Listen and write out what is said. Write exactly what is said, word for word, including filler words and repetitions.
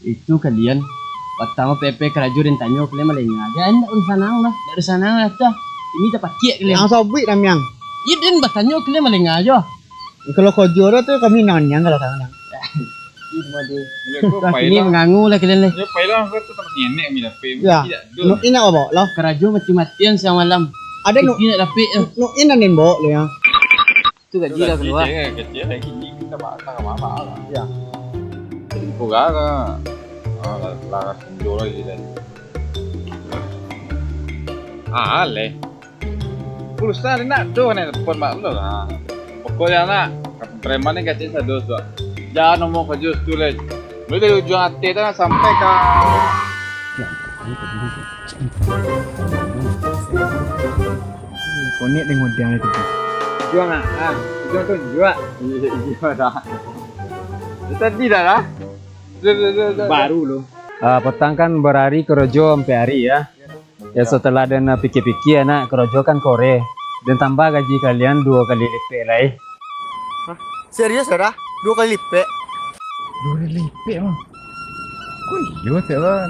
Itu kalian, patang P P karajo den tanyo kalian malengah. Jan, ndak usah sanang lah, ndak usah sanang lah tu. Ini tapakiak kalian. Yang sabuik namiang. Iyo, den batanyo kalian malengah jo. Kalau kojo dah tu kami nanyang kalau tangan. Ini mangangu lah kalian lah. Yo, pai lah, aku tu tak ngenek mi dapek. Ya. Tidak, no, ini apa lah? Karajo mati-matian siang malam. Ada no. Tidak dapek. No, ini nen bawa lo ya. Tu gaji dah kalua. Kecil, kecil lagi ni kita bakar apa lah. Ya. Jadi kurang lah. Ah, lah, lah, tunjuk lagi tadi. Ah, leh. Pulsa ni nak tu, nak telepon mak lu lah. Pokoknya nak, preman ni kacik sado tu. Jangan ngomong kerja tu leh. Mulai dari ujung hati tu sampai ke Konek dengan model itu. Juang ah. Ah, juang tu juang. Iya, iya dah. Tadi dah lah. Dah, dah, dah, dah. Baru lo. Ah, patang kan barari karajo sampai ari ya. Ya, setelah den pikia-pikia nak karajo kan kore. Den tambah gaji kalian duo kali lipek lai. Hah? Serius, Sarah? Duo kali lipek? Duo kali lipek, Bang. Kok iyo, Sarah?